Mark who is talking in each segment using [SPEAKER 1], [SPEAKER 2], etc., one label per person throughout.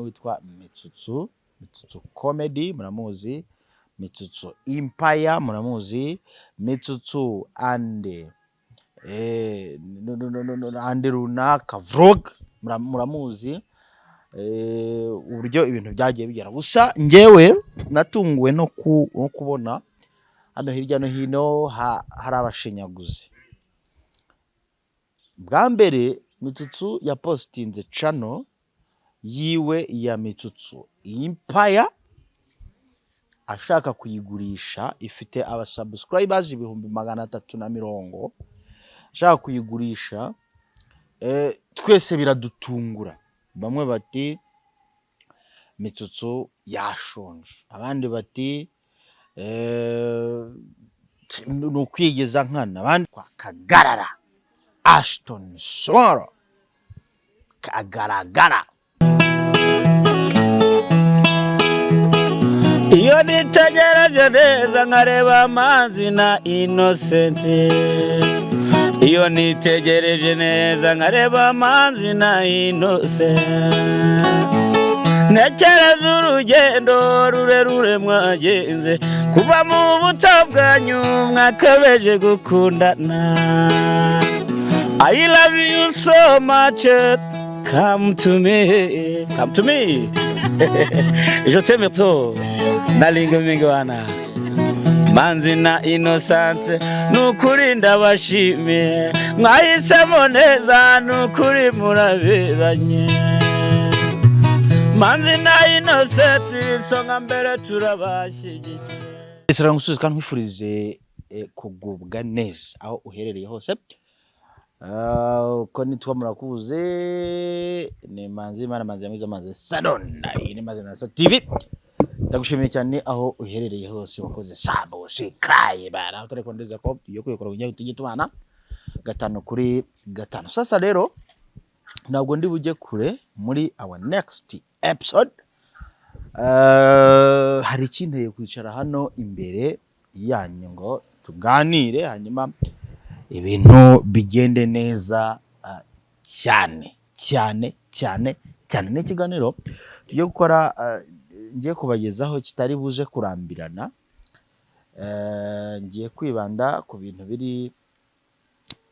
[SPEAKER 1] n'uwitwa Mitsutsu, Mitsutsu Comedy muramuzi, Mitsutsu Empire muramuzi, Mitsutsu and and runaka vlog muramuzi. Uburyo ibintu byagiye bigera, gusa njyewe natunguwe no kubona hano hirya no hino hari abashinyaguzi. Bwa mbere Mitsutsu yapositinze channel yiwe ya Mitsutsu Empire ashaka kuyigurisha, ifite abasubscribers 340,000, ashaka kuyigurisha. Twese biradutungura. Bamwe bati Mitsutsu yashonje, abandi bati ni ukwigeza nkana, abandi kwa Kagarara Ashton Small kagaragara.
[SPEAKER 2] Iyo nitegereje neza nkareba amazi na Innocent, iyo nitegereje neza nkareba amazi na Innocent, ntekereza urugendo rurerure mwagenze kuva mu buto bwanyu mwakabeje gukundana. I love you so much, come to me, come to me, je t'aime trop. Nalinga mingi wana Manzi na Innocent, nukuri ndabashimiye, mwahisemo neza, nukuri muraberanye. Manzi na Innocent, isonga mbere, turabashyigikiye.
[SPEAKER 1] Isra ngusubize kandi nkwifurize kugubwa neza aho uherereye hose. Uko nitwa murakuze, ni Manzi Imana, Manzi yamize, Manzi Salon. Iyi ni Manzi na Sa TV. Ndagushimiye cyane aho uherereye hose, wakoze subscribe bara utari kondeza ko tugiye kwikora kugira ngo tujye tubana gatanu kuri gatanu. Sasa rero ntabwo ndi bujye kure muri our next episode. Hari ikinteye kwicara hano imbere yanyu ngo tuganire, hanyuma ibintu bigende neza cyane cyane cyane cyane. Ni ikiganiro tugiye gukora, ngiye kubagezaho kitari buze kurambirana. Ngiye kwibanda ku bintu biri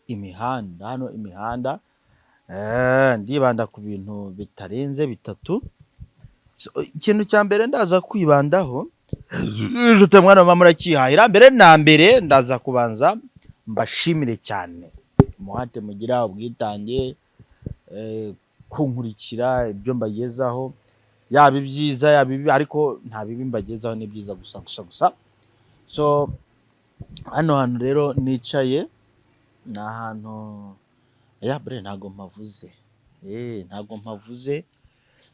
[SPEAKER 1] imihanda hano imihanda. Ndibanda ku bintu bitarenze bitatu. So, ikintu cya mbere ndaza kwibandaho, nshuti mwana mama muracyihahira, mbere na mbere ndaza kubanza mbashimire cyane umuhate mugira, ubwitange, kunkurikira ibyo mbagezaho, yaba ibyiza yaba ibibi, ariko nta bibi mbagezaho, ni byiza gusa gusa gusa. So hano hantu rero nicaye ni ahantu ya bre, ntago mpavuze, ntago mpavuze,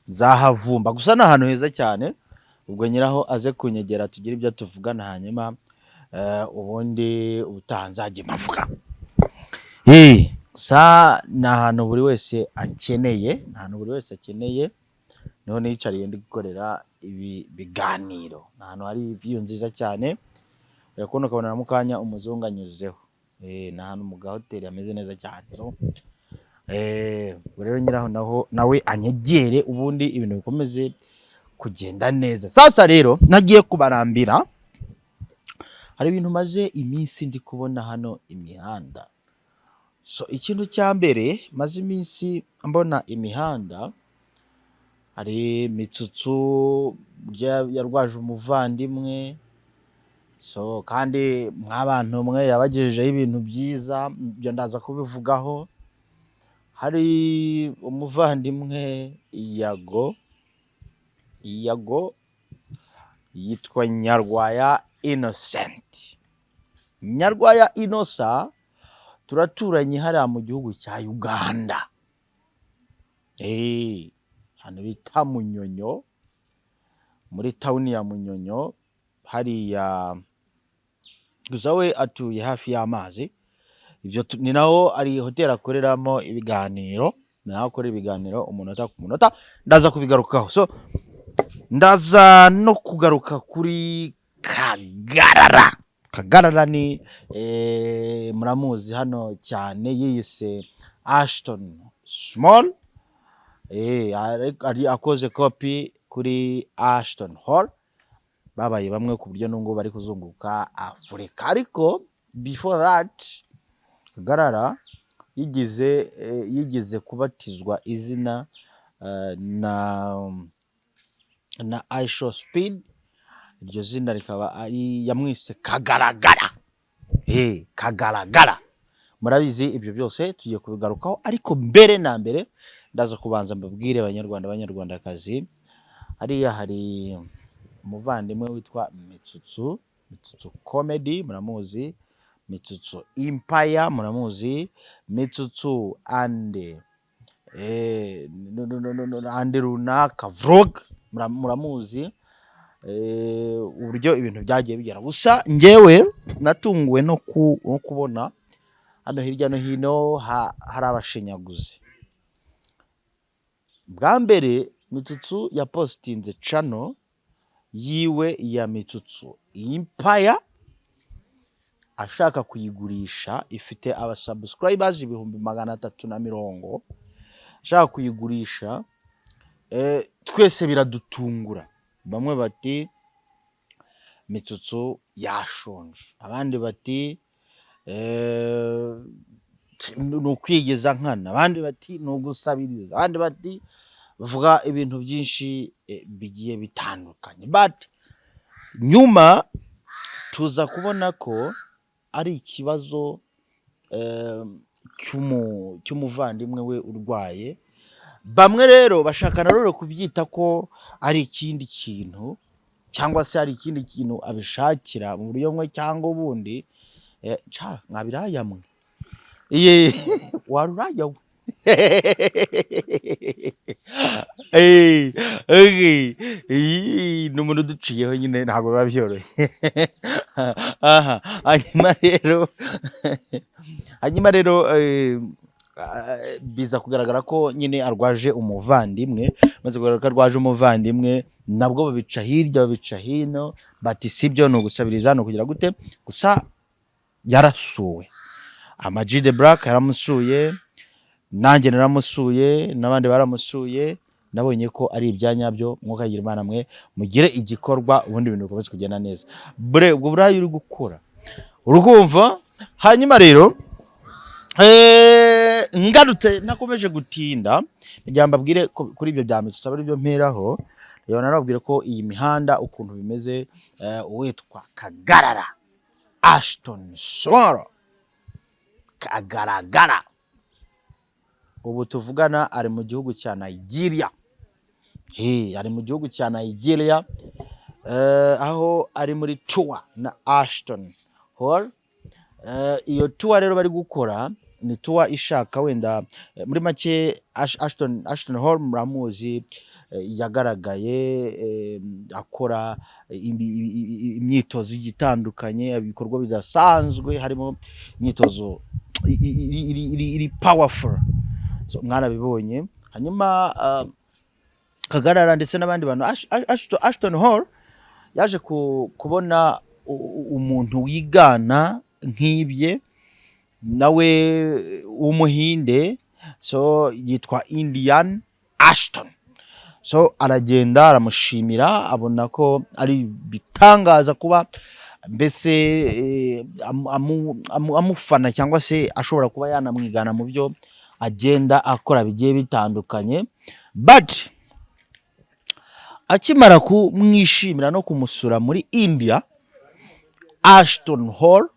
[SPEAKER 1] nzahavumba. Gusa ni ahantu heza cyane. Ubwo nyiraho aze kunyegera tugire ibyo tuvugana, hanyuma ubundi ubutaha nzajye mpavuga. Gusa ni ahantu buri wese akeneye, ni ahantu buri wese akeneye, niho nicariye ndi gukorera ibi biganiro. Ni ahantu hari view nziza cyane, uyakubona ukabona mu kanya umuzungu anyuzeho. Ni ahantu mu gahoteli hameze neza cyane. So ubwo rero nyiraho naho nawe anyegere, ubundi ibintu bikomeze kugenda neza. Sasa rero nagiye kubarambira, hari ibintu maze iminsi ndi kubona hano imihanda. So ikintu cya mbere maze iminsi mbona imihanda, hari Mitsutsu yarwaje umuvandimwe. So kandi mw'abantu mwe yabagejejeho ibintu byiza, ibyo ndaza kubivugaho. Hari umuvandimwe Yago, Yago yitwa Nyarwaya Innocent. Nyarwaya Innocent turaturanye hariya mu gihugu cya Uganda, ahantu bita Munyonyo, muri town ya Munyonyo hariya. Gusa we atuye hafi y'amazi. Ibyo ni naho ari hoteli akoreramo ibiganiro, ni naho akorera ibiganiro umunota ku munota, ndaza kubigarukaho. So ndaza no kugaruka kuri Kagarara. Kagarara ni muramuzi hano cyane, yiyise Ashton Small. Ari akoze kopi kuri Ashton Hall, babaye bamwe ku buryo n'ubwo bari kuzunguruka Afurika. Ariko before that, Kagarara yigeze kubatizwa izina na IShowSpeed, iryo zina rikaba ari yamwise Kagaragara. Kagaragara, murabizi. Ibyo byose tugiye kubigarukaho, ariko mbere na mbere ndaza kubanza mbabwire, Abanyarwanda, Abanyarwandakazi, hariya hari umuvandimwe witwa Mitsutsu, Mitsutsu Comedy muramuzi, Mitsutsu Empire muramuzi, Mitsutsu and no, no, no, no, no, and runaka vlog muramuzi. Uburyo ibintu byagiye bigera gusa, njyewe natunguwe no kubona hano hirya no hino hari abashinyaguzi. Bwa mbere Mitsutsu yapositinze channel yiwe ya Mitsutsu Empire ashaka kuyigurisha, ifite abasubscribers 340,000, ashaka kuyigurisha. Twese biradutungura. Bamwe bati Mitsutsu yashonje, abandi bati ni ukwigeza nkana, abandi bati ni ugusabiriza, abandi bati bavuga ibintu byinshi bigiye bitandukanye. But nyuma tuza kubona ko ari ikibazo cy'umuvandimwe we urwaye. Bamwe rero bashaka na rero kubyita ko ari ikindi kintu, cyangwa se hari ikindi kintu abishakira mu buryo bumwe cyangwa ubundi. Ca mwabiraya mwe, iye waruraya we. Okay. Iyi ni umuntu uduciyeho nyine, ntabwo biba byoroshye aha. Hanyuma rero biza kugaragara ko nyine arwaje umuvandimwe. Maze kugaragara ko arwaje umuvandimwe, nabwo babica hirya, babica hino, bati sibyo, ni ugusabiriza, ni ukugira gute. Gusa yarasuwe, Ama G The Black yaramusuye, nanjye naramusuye, n'abandi baramusuye. Nabonye ko ari ibyanyabyo. Mwukagira Imana mwe, mugire igikorwa, ubundi ibintu bikomeze kugenda neza. Bure ubwo burayi uri gukora, urukumva. Hanyuma rero ngarutse, ntakomeje gutinda, ngira mbabwire kuri ibyo bya Mitsutsu, ari byo mperaho. Rero narababwire ko iyi mihanda ukuntu bimeze, uwitwa Kagarara Ashton Small Kagaragara, ubu tuvugana ari mu gihugu cya Nigeria. Ari mu gihugu cya Nigeria, aho ari muri tour na Ashton Hall. Iyo tour rero bari gukora ni tour ishaka wenda muri make Ashton Hall muramuzi, yagaragaye akora imyitozo igiye itandukanye, ibikorwa bidasanzwe, harimo imyitozo iri powerful. So, mwarabibonye. Hanyuma Kagarara ndetse n'abandi bantu, Ashton Hall yaje kubona umuntu wigana nk'ibye nawe w'Umuhinde, so yitwa Indian Ashton. So aragenda aramushimira, abona ko ari bitangaza kuba mbese amufana cyangwa se ashobora kuba yanamwigana mu byo agenda akora bigiye bitandukanye. But akimara kumwishimira no kumusura muri India, Ashton Hall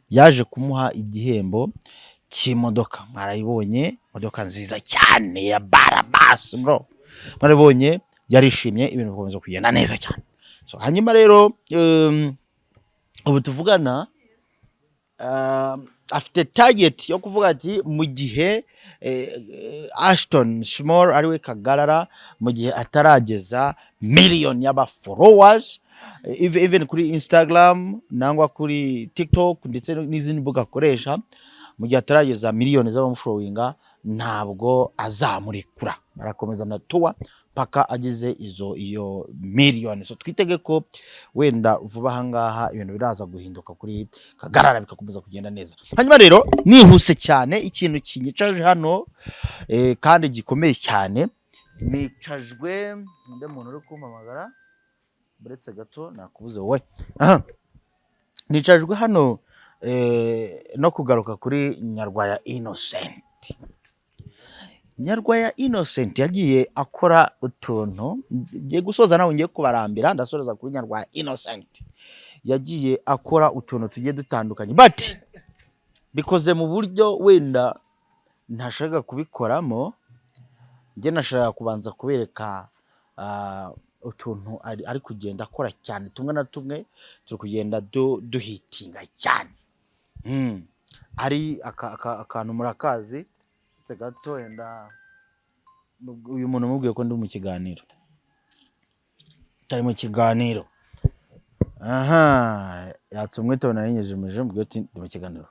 [SPEAKER 1] yaje kumuha igihembo cy'imodoka. Mwarayibonye, imodoka nziza cyane ya barabasi bro, mwarabibonye. Yarishimye, ibintu bikomeza kugenda neza cyane. So, hanyuma rero ubu tuvugana afite target yo kuvuga ati mu gihe Ashton Small ariwe Kagarara, mu gihe atarageza miliyoni y'aba followers even kuri Instagram nangwa kuri TikTok ndetse n'izindi mbuga akoresha, mu gihe atarageza miliyoni z'abamufollowinga, ntabwo azamurekura, barakomeza na tour paka agize iyo miliyoni. So twitege ko wenda vuba aha ngaha ibintu biraza guhinduka kuri Kagarara, bikakomeza kugenda neza. Hanyuma rero nihuse cyane, ikintu kinyicaje hano kandi gikomeye cyane Nicajwe undi muntu uri kumpamagara, buretse gato, nakubuze wowe. Aha. Nicajwe hano no kugaruka kuri Nyarwaya Innocent. Nyarwaya Innocent yagiye akora utuntu. Ngiye gusoza nawe, ngiye kubarambira, ndasoreza kuri Nyarwaya Innocent. Yagiye akora utuntu tugiye dutandukanye, but bikoze mu buryo wenda ntashaka kubikoramo. Njye nashaka kubanza kubereka utuntu ari kugenda akora cyane, tumwe na tumwe turi kugenda duhitinga cyane. Ari akantu murakazi. Uretse gato, wenda uyu muntu mubwiye ko ndi mu kiganiro, utari mu kiganiro. Aha yatse umwete, nari mubwiye ati ndi mu kiganiro.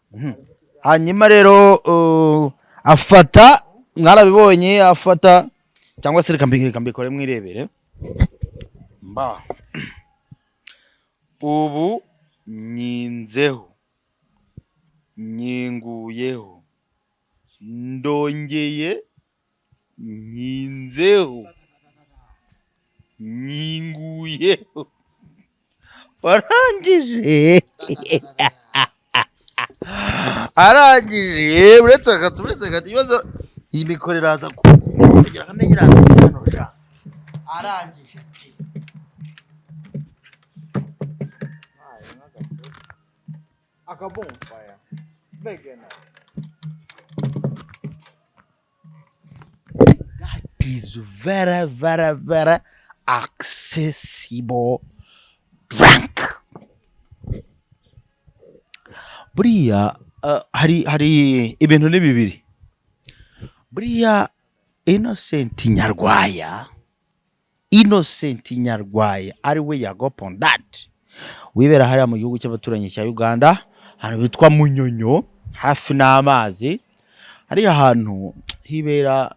[SPEAKER 1] Hanyuma rero afata, mwarabibonye, afata cyangwa se reka mbikore mwirebere. Mba ubu nyinzeho, nyinguyeho, ndongeye nyinzeho, nyinguyeho, warangije, arangije. Uretse gato, uretse gato, ibibazo iyi mikoro iraza kugira ngo amenye irangiza hano ja. Arangije ati
[SPEAKER 3] Akabonfire. Begena.
[SPEAKER 1] That is very, very, very accessible drink. Buriya hari ibintu ni bibiri. Buriya Innocent Nyarwaya, Innocent Nyarwaya ari we Yago Pondat, wibera hariya mu gihugu cy'abaturanyi cya Uganda, ahantu bitwa Munyonyo, hafi n'amazi. Hariya hantu hibera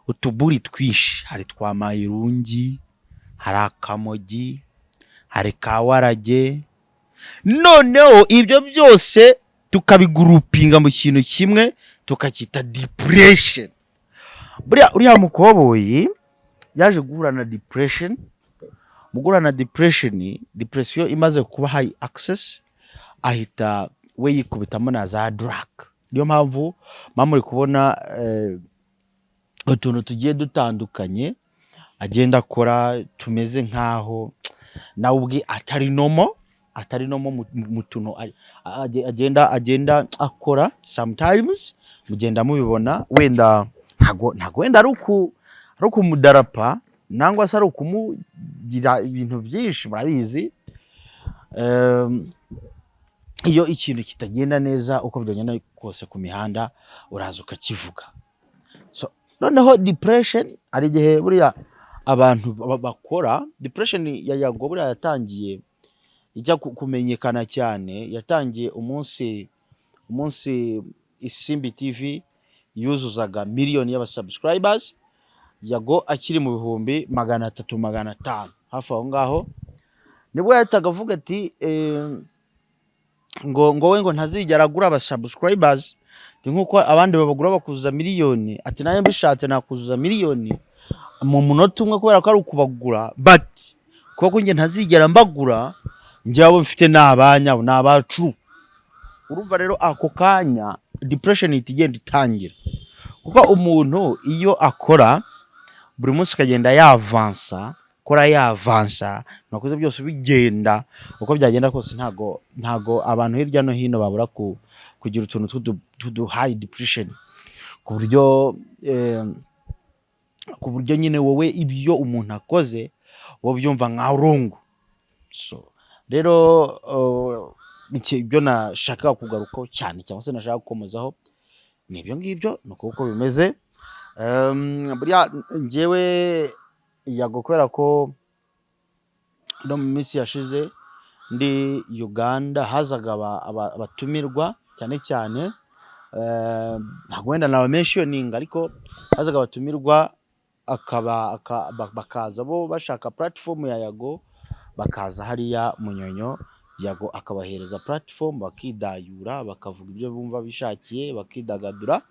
[SPEAKER 1] utuburi twinshi, hari twa mayirungi, hari akamogi, hari kawarage. Noneho ibyo byose tukabigurupinga mu kintu kimwe, tukacyita depression. Buriya uriya mukoboyi yaje guhura na depression. Mu guhura na depression, depression imaze kuba high access, ahita we yikubitamo na za drug. Niyo mpamvu muri kubona utuntu tugiye dutandukanye agenda akora, tumeze nkaho nawe ubwe atari normal, atari normal mu tuntu agenda akora. Sometimes mugenda mubibona, wenda ntago wenda ari ukumudarapa nangwa se ari ukumugira ibintu byinshi. Murabizi, iyo ikintu kitagenda neza, uko byagenda kose ku mihanda uraza ukakivuga. So noneho depression, hari igihe buriya abantu bakora depression. Ya Yago buriya yatangiye ijya kumenyekana cyane, yatangiye umunsi Isimbi TV yuzuzaga miliyoni y'abasubscribers, Yago akiri mu 300,000, 500,000, hafi aho ngaho. Nibwo yahitaga avuga ati ngo we ngo ntazigera agura abasubscribers, ati nk'uko abandi babagura bakuzuza miliyoni, ati nawe mbishatse nakuzuza miliyoni mu munota umwe kubera ko ari ukubagura, but kuko njye ntazigera mbagura, njye abo mfite ni abanyabo, ni abacu. Urumva rero ako kanya depression ihita igenda itangira, kuko umuntu iyo akora buri munsi akagenda yavansa, akora yavansa, nakoze byose bigenda uko byagenda kose, ntago abantu hirya no hino babura kugira utuntu tw'udu high depression, ku buryo nyine wowe ibyo umuntu akoze wowe ubyumva nka wrong. So rero ibyo nashakaga kugarukaho cyane cyangwa se nashaka gukomozaho ni ibyo ngibyo, ni uko bimeze. Buriya njyewe Yago, kubera ko no mu minsi yashize ndi Uganda hazaga abatumirwa cyane cyane, ntabwo wenda naba mentioning, ariko hazaga abatumirwa bakaza bo bashaka platform ya Yago, bakaza hariya Munyonyo, Yago akabahereza platform, bakidayura, bakavuga ibyo bumva bishakiye, bakidagadura.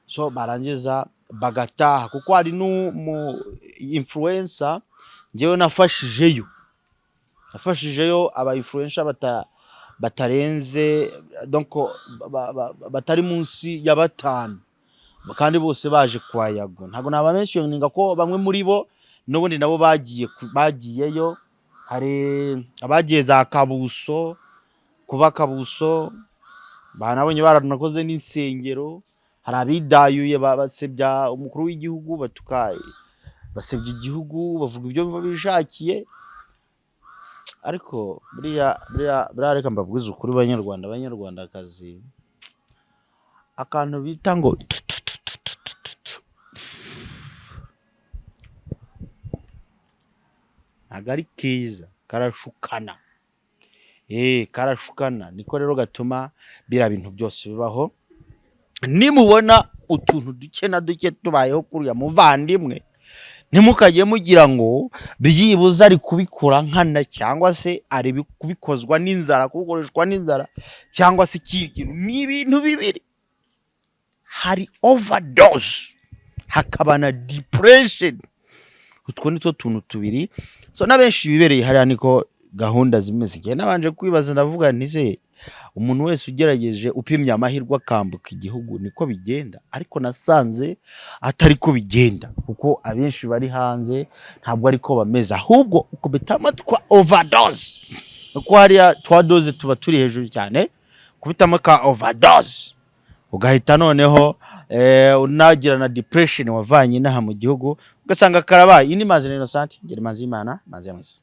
[SPEAKER 1] So barangiza Bagataha, kuko hari n'umu influencer njyewe nafashijeyo aba influencer batarenze, donc batari munsi ya batanu, kandi bose baje kwa Yago. Ntabwo nabamentioninga ko bamwe muri bo n'ubundi nabo bagiyeyo. Hari abagiye za Kabuso, kuba Kabuso banabonye baranakoze n'insengero. Hari abidayuye, basebya umukuru w'igihugu, batuka, basebya igihugu, bavuga ibyo bishakiye. Ariko buriya reka mbabwize ukuri, Banyarwanda, Banyarwandakazi, akantu bita ngo tu tu tu tu tu tu tu tu ntabwo ari keza, karashukana, karashukana. Niko rero gatuma biriya bintu byose bibaho. Nimubona utuntu duke na duke tubayeho kuri uriya muvandimwe, ntimukajye mugira ngo byibuze ari kubikora nkana, cyangwa se ari kubikozwa n'inzara, kubikoreshwa n'inzara, cyangwa se ikindi kintu. Ni ibintu bibiri: hari overdose, hakaba na depression. Utwo ni two tuntu tubiri. So n'abenshi bibereye hariya niko gahunda zimeze. Igihe nabanje kwibaza, ndavuga nti: "Se umuntu wese ugerageje, upimye amahirwe, akambuka igihugu, niko bigenda?" Ariko nasanze atari ko bigenda, kuko abenshi bari hanze ntabwo ariko bameze, ahubwo ukubitamo twa overdose, kuko hariya twa dose tuba turi hejuru cyane. Kubitamo ka overdose, ugahita noneho unagira na depression wavanye inaha mu gihugu, ugasanga karabaye. Iyi ni Manzi Innocent, ngera Manzi y'Imana, Manzi ya Mwisi.